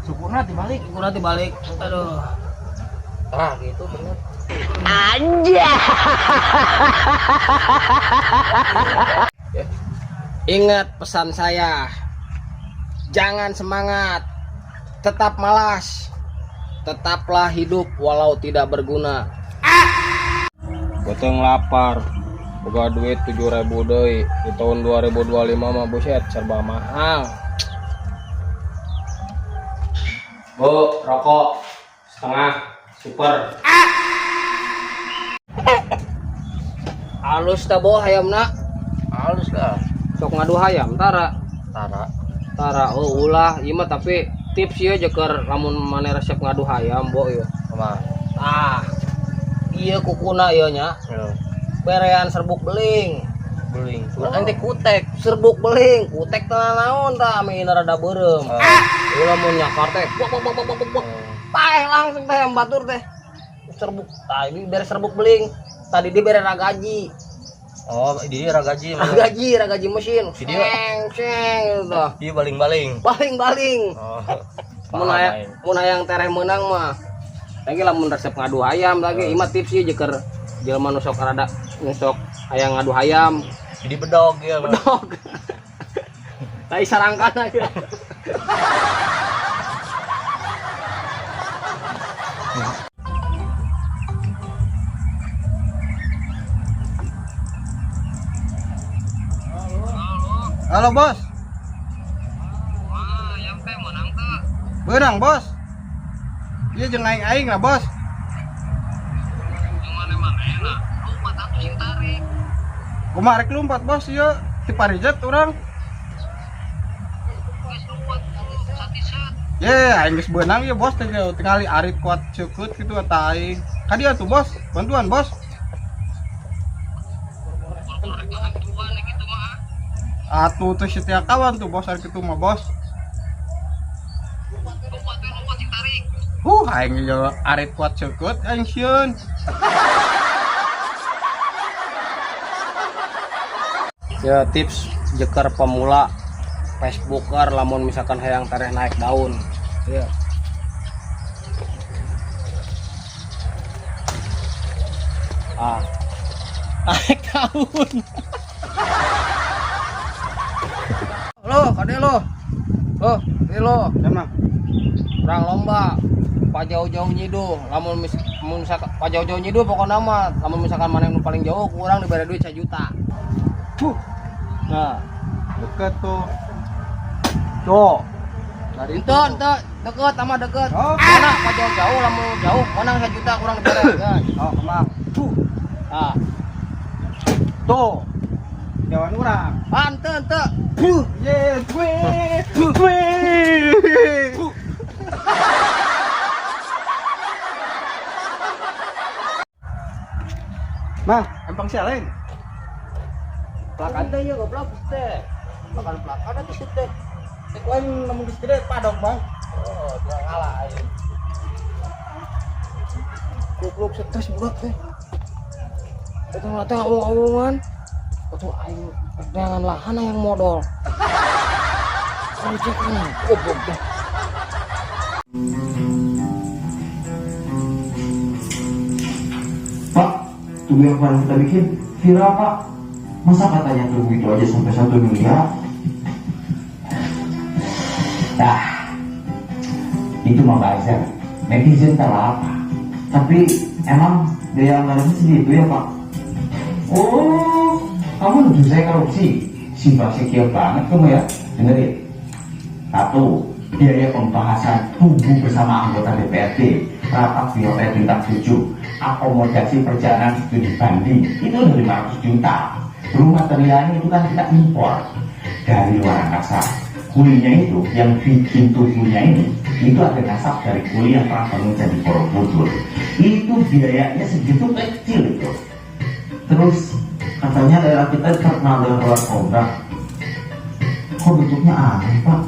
Sukuna dibalik. Sukuna dibalik. Aduh. Ah, gitu bener. Anjay. Ingat pesan saya. Jangan semangat. Tetap malas. Tetaplah hidup walau tidak berguna. Beuteung lapar. Boga duit 7.000 deui. Di tahun 2025 mah buset serba mahal. Bu, rokok setengah super. Halus ta bo hayamna? Halus lah. Sok ngadu hayam tara. Tara. Tara, oh ulah ieu mah tapi tips ieu jeker lamun maneh resep ngadu hayam bo ieu. Kumaha? Tah. Ieu kukuna ieu nya. Berean serbuk beling. Beling. Urang teh kutek. Serbuk beling, kutek teh naon tah ame rada beureum. Ulah mun nyakar teh bok bok bok bok bok. Paeh langsung teh yang batur teh. Serbuk. Tah ini bere serbuk beling. Tadi dia bere ragaji. Oh, dia ragaji. Ragaji, ragaji mesin. Jadi seng seng gitu. Dia baling-baling. Baling-baling. Oh. Mun hayang tereh meunang mah. Lagi lamun resep ngadu hayam lagi, ieu mah tips ieu jeker jelema nu sok rada nu sok hayang ngadu hayam. Jadi bedog ya. Bedog. Tai sarangkana ya. Halo bos. Wah, ayam teh menang teh. Beunang bos. Iya jeung aing-aing lah bos. Yang mana-mana enak. Lompat atuh sing tarik. Kumaha rek lompat bos ieu ti Parijat urang. Geus lompat satiset. Ye, aing geus beunang ieu bos teh tingali arit kuat ceukeut kitu eta aing. Ka dieu tuh bos, bantuan bos. Gitu mah. Atuh teu setia kawan tuh bos ari kitu mah bos. Lompat teh lompat sing tarik. Aing ieu arit kuat ceukeut aing sieun. Ya tips jeker pemula Facebooker lamun misalkan hayang tereh naik daun. Ya. Ah. Naik daun. Lo, kade lo. Lo, ini lo. Sama. Urang lomba. Pajauh-jauh nyiduh. Lamun misalkan pajauh-jauh nyiduh pokokna mah lamun misalkan mana nu paling jauh kurang diberi duit 1 juta. Huh. Nah, Deket tuh. tuh. Dari Ente, ente, deket sama deket. Oh. Mana pajauh jauh lamun jauh menang 1 juta kurang diberi. Guys. Oh, kemang. Tuh. Nah, Tuh. Jauhan urang. ah, ente, ente. Huh. Ye, gue. Gue. Mang, empang sia lain. Pelakan teh ya goblok teh. Pelakan pelakan atuh sih teh. Cek lain lamun geus gede padok, Bang. Oh, dia ngalah aing. Goblok stres budak teh. Eta mah teh awong-awongan. Atuh aing neangan lahan yang modal. Ojek kan goblok teh. Pak, tugu yang kemarin kita bikin viral Pak. Masa katanya tugu itu aja sampai 1 miliar? Nah, itu mah buzzer. Netizen tahu apa. Tapi emang biaya anggarannya segitu ya Pak? Oh, kamu nuduh saya korupsi? Simpang sikia banget kamu ya. Dengerin. 1, biaya pembahasan tugu bersama anggota DPRD, rapat di Hotel Bintang 7, akomodasi perjalanan studi banding, itu udah 500 juta. Belum materialnya itu kan kita impor dari luar angkasa. Kulinya itu, yang bikin tugunya ini, itu ada nasab dari kuli yang pernah bangun jadi Borobudur. Itu biayanya segitu kecil itu. Terus katanya daerah kita terkenal dengan ular kobra. Kok bentuknya aneh Pak?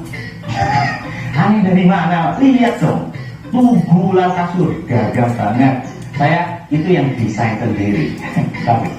Aneh dari mana? Lihat dong, tugu ular kasur, gagah banget. Saya itu yang desain sendiri. Tapi